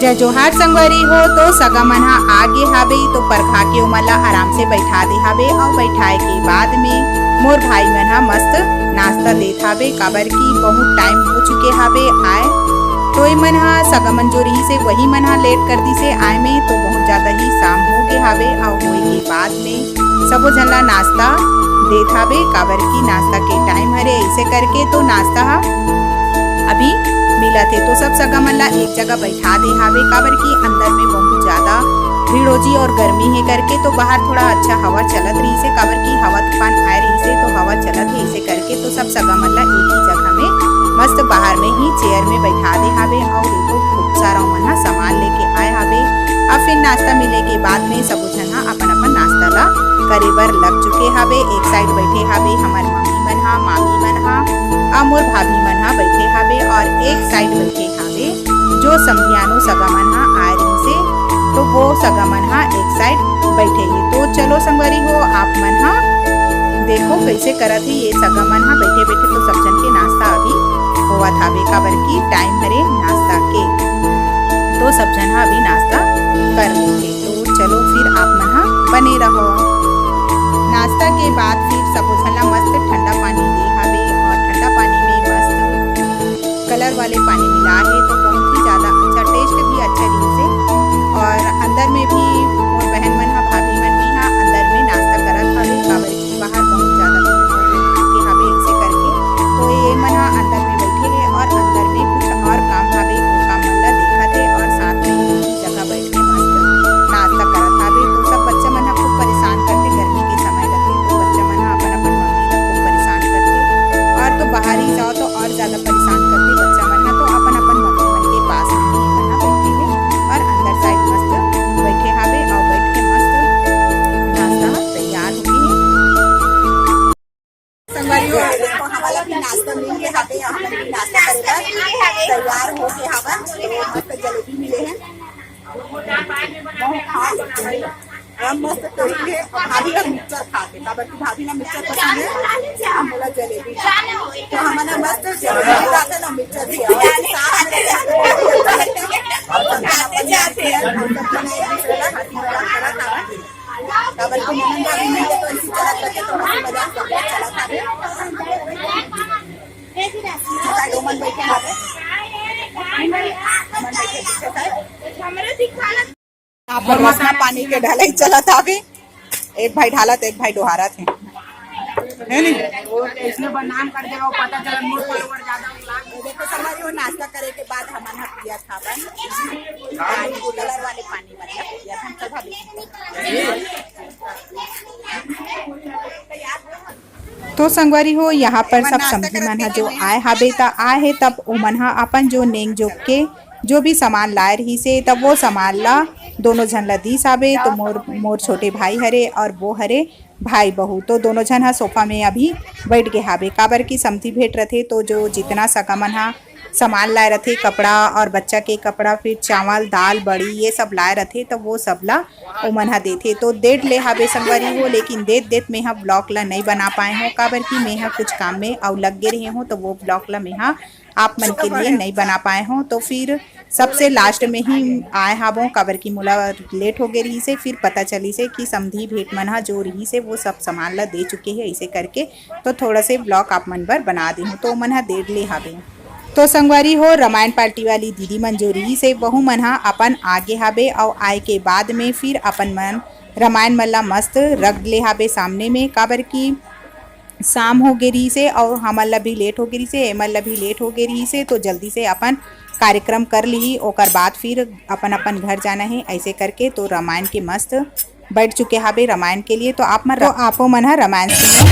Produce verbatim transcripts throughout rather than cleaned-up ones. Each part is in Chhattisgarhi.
जय जोहार संगवारी हो। तो सगा मन ह आ गे हावे, तो परघा के ओमन ला आराम से बैठा दे हावे, अउ बैठाए के बाद में मोर भाई मन ह मस्त नाश्ता देत हावे, काबर कि बहुत टाइम हो चुके हावे आए। तो ए मन ह, सगा मन जो रहिसे, वही मन ह लेट कर दिसे आए में, तो बहुत ज्यादा ही शाम हो गे हावे। अउ होए के बाद में सबो झन ला नाश्ता देत हावे, काबर कि नाश्ता के टाइम हरे। ऐसे करके तो नाश्ता ह अभी मिलत हे। तो सब सगा मन ला एक जगह बैठा दे हावे, काबर कि अंदर में बहुत ज्यादा भीड़ हो जी और गर्मी हे करके, तो बाहर थोड़ा अच्छा हवा चलत रहिसे, काबर कि हवा तूफान आए रहिसे, तो हवा चलत हे। ऐसे करके तो सब सगा मन ला एक ही जगह में मस्त बाहर में ही चेयर में बैठा दे हावे। और देखो, खूब सारा ओमन ह सामान लेके आए हावे। अब फिर नाश्ता मिले के बाद में सबो झन ह अपन अपन नाश्ता ला करे बर लग चुके हावे। एक साइड बैठे हावे हमर मम्मी मन ह, मामी मन ह, अउ मोर भाभी मन ह बैठे हावे, और एक साइड बैठे हावे जो समधियानो सगा मन ह आए रहिसे, तो वो सगा मन ह एक साइड बैठे हे। तो चलो संगवारी हो, आप मन ह देखो कैसे करत हे ये सगा मन ह बैठे बैठे। तो सब झन के नाश्ता अभी होवत हावे, काबर कि टाइम हरे नाश्ता के, तो सब झन ह अभी नाश्ता कर लेथे। तो चलो फिर आप मन ह बने रहो। नाश्ता के बाद फिर सबो झन ला मस्त ठंडा पानी दे हावे, और ठंडा पानी में मस्त कलर वाले पानी मिला हे, तो बहुत ही ज्यादा अच्छा, टेस्ट भी अच्छा रहिसे। और अंदर में भी मोर बहन मन ह, भाभी मन भी ह अंदर में नाश्ता करत हावे, काबर कि बाहर बहुत ज्यादा भीड़ हो के हावे, ऐसे करके। तो ये मन ह अंदर में बैठे हे और अंदर में कुछ और काम हावे, वो काम मन ला देखत हे और साथ में ही जगह बैठ के मस्त नाश्ता करत हावे। तो सब बच्चा मन ह खूब परेशान करथे, गर्मी के समय रथे, तो बच्चा मन ह अपन अपन मम्मी ला खूब परेशान करथे। और तो बाहर ही जाओ तो और ज्यादा परेशान करथे बच्चा मन ह, तो अपन अपन मम्मी मन के पास में ही मन ह बैठे हे और अंदर साइड मस्त बैठे हावे और बैठ के मस्त नाश्ता ह तैयार हो गे हे। संगवारी हो, देखो, हमला भी नाश्ता मिल गे हावे, हमन भी नाश्ता करे बर तैयार हो गे हावन। तो मस्त जलेबी मिले हे, बहुत खास, और मस्त टेस्टी हे। भाभी ला मिक्सचर खाथे, काबर कि भाभी ला मिक्सचर पसंद हे, अउ मोला जलेबी। तो हमन मस्त जलेबी खाथे ना, मिक्सचर भी, और साथ में अपन अपन एक दूसरे ला हंसी मजाक करत हावन। काबर कि ननद भाभी मन के तो ऐसी चलत रथे, तो हंसी मजाक सब चलत हवे। पीछे side ओमन बैठे हवे, ओमन बैठे पीछे side। यहाँ पर रसना पानी के ढलाई चलत हवे, एक भाई ढालत, एक भाई डोहारत हे, है नी? वो इसने बदनाम कर देगा, वो पता चला मोर follower ज्यादा हो गया। देखो संगवारी हो, नाश्ता करे के बाद हमन ह पियत हावन पानी, कलर वाले पानी, मतलब पियत हन सब भाभी। तो संगवारी हो, यहाँ पर सब समधी मन ह जो आए हाबे त आए हे, तब ओमन ह अपन जो नेंग जोग के जो भी सामान लाए रहिसे, तब वो सामान ला दोनों झन ला दीस हाबे। तो मोर, मोर छोटे भाई हरे और वो हरे भाई बहू, तो दोनों झन ह सोफा में अभी बैठ गे हाबे, काबर कि समधी भेंट रथे तो जो जितना सगा मन ह सामान लाए रथे, कपड़ा और बच्चा के कपड़ा, फिर चावल, दाल, बड़ी, ये सब लाए रथे, तो वो सब ला ओमन ह देथे। तो देत ले हाबे संगवारी हो, लेकिन देत देत में ह vlog ला नइ बना पाए हों, काबर कि में ह कुछ काम में अउ लग गे रहे हों, तो वो vlog ला में ह आप मन के लिए नइ बना पाए हों। तो फिर सबसे last में ही आए हाबों, काबर कि मोला late हो गे रहिसे, फिर पता चलिसे कि समधी भेंट मन ह जो रहिसे वो सब सामान ला दे चुके हे, ऐसे करके तो थोड़ा से vlog आप मन बर बना दे हों। तो ओमन ह देत ले हाबे। तो संगवारी हो, रामायण party वाली दीदी मन जो रहिसे, वहू मन ह अपन आगे हाबे, अउ आए के बाद में फिर अपन मन रामायण मन ला मस्त रख ले हाबे सामने में, काबर कि शाम हो गे रहिसे अउ हमन ला भी late हो गे रहिसे, एमन ला भी late हो गे रहिसे, तो जल्दी से अपन कार्यक्रम कर लिही, ओकर बाद फिर अपन अपन घर जाना हे। ऐसे करके तो रामायण के मस्त बैठ चुके हाबे रामायण के लिए। तो आप मन, तो आपो मन ह रामायण सुनो।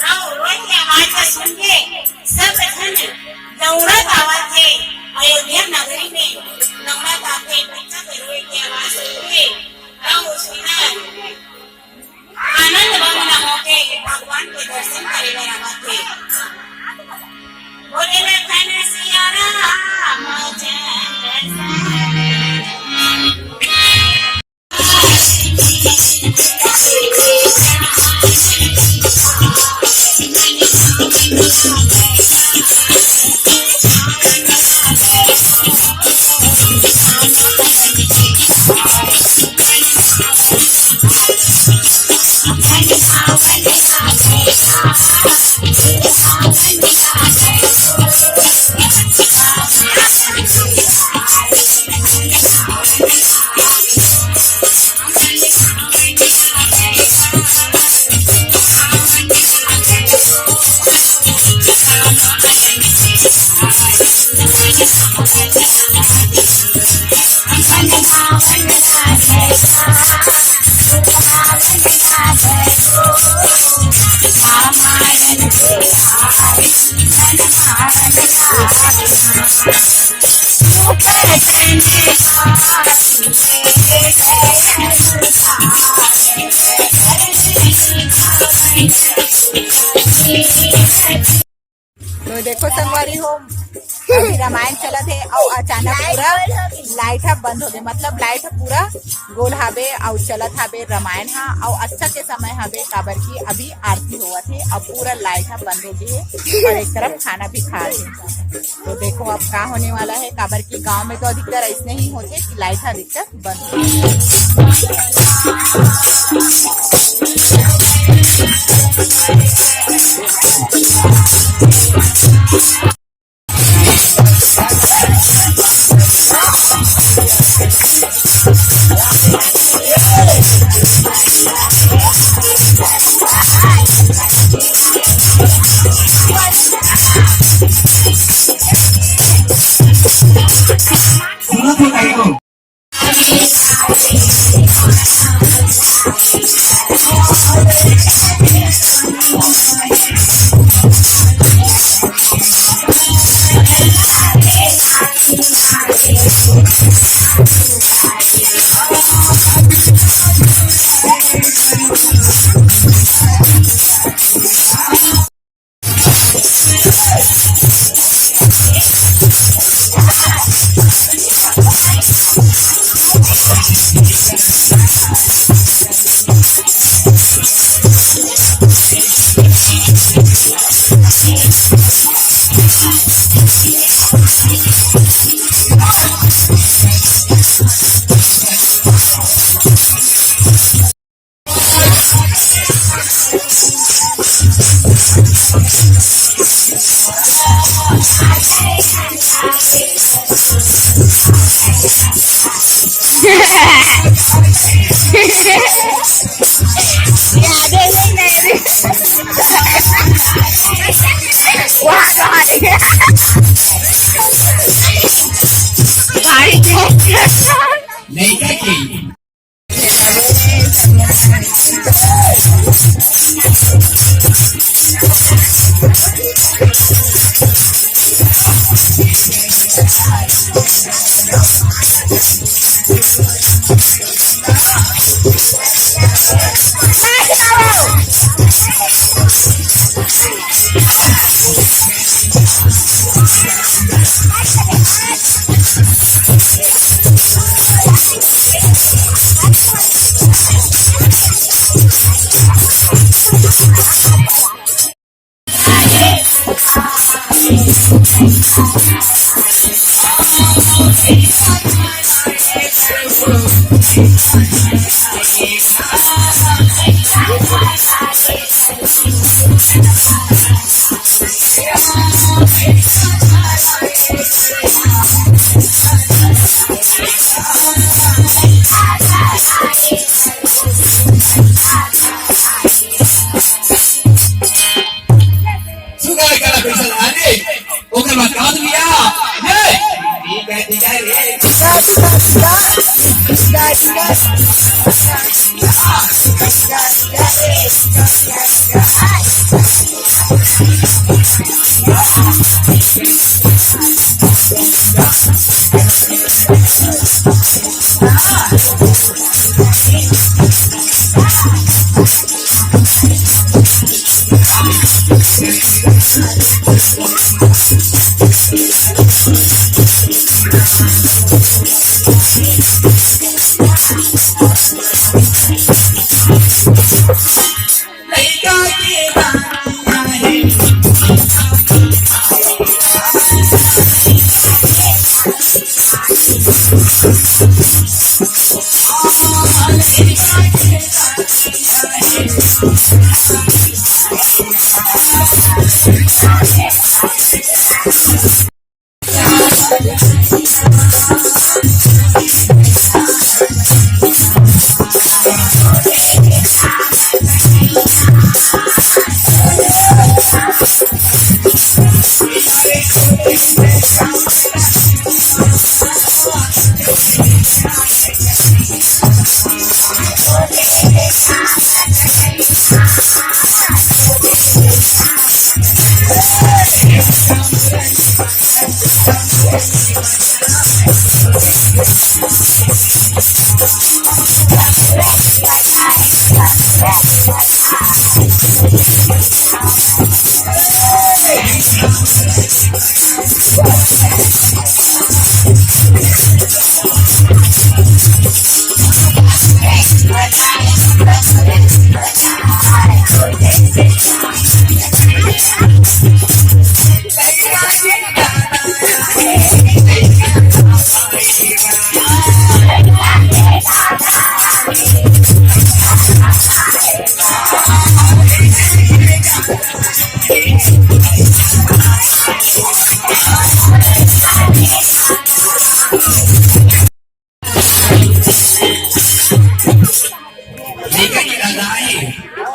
अउ रोए के आवाज ला सुन के सब झन दौड़त आवत हे। अयोध्या नगरी में दौड़त आथे, बच्चा के रोए के आवाज सुन के। अउ सुंदर आनंद भवन होके भगवान के दर्शन करे बर आवत हे। बोले लखन सिया राम चंद्र तो देखो संगवारी हो, अभी रामायण चलत हे अउ अचानक पूरा लाइट ह बंद हो गे, मतलब लाइट ह पूरा गोल हाबे अउ चलत हाबे रामायण ह। अउ अच्छा के समय हाबे, काबर कि अभी आरती होवत हे अउ पूरा लाइट ह बंद हो गे हे अउ एक तरफ खाना भी खा हे। तो देखो अब का होने वाला है, काबर कि गांव में तो अधिकतर ऐसने ही होथे कि लाइट ह अधिकतर बंद हो गे। भाई, नहीं क्या की? सुगाय करा पैसा लाने, ओकर बाद का भैया? ये, ठीक है, ठीक है रे। लइका के दादा हे,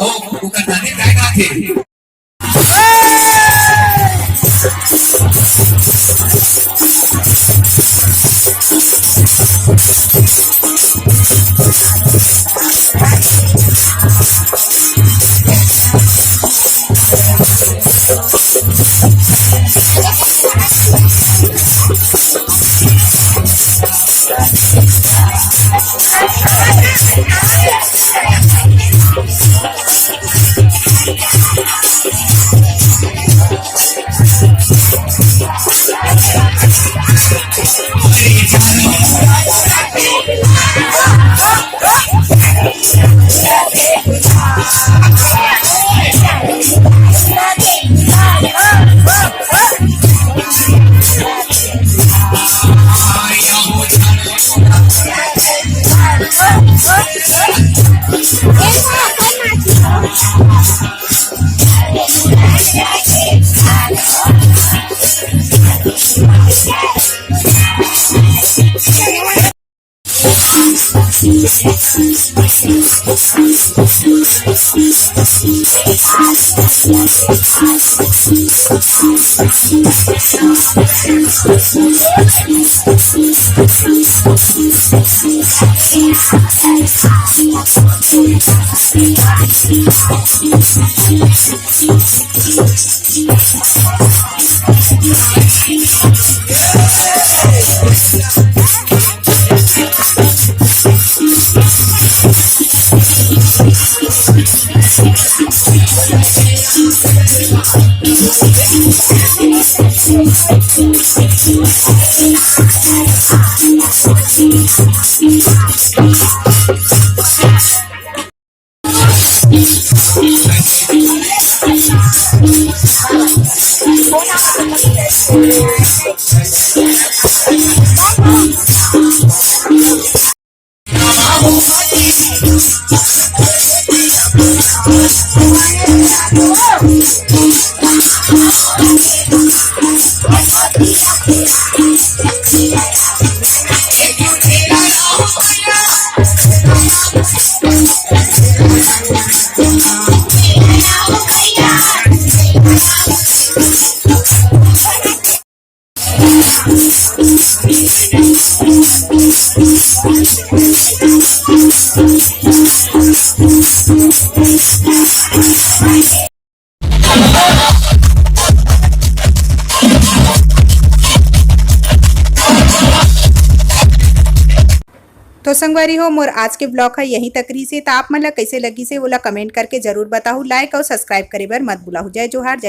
ओ, ओकर दादी काय गाथे? तो संगवारी हो, मोर आज के vlog ह यहीं तक रहिस हे। त आप मन ला कइसे लगिस हे, ओला comment करके जरूर बताहू। Like अउ subscribe करे बर मत भुलाहू। जय जोहार, जय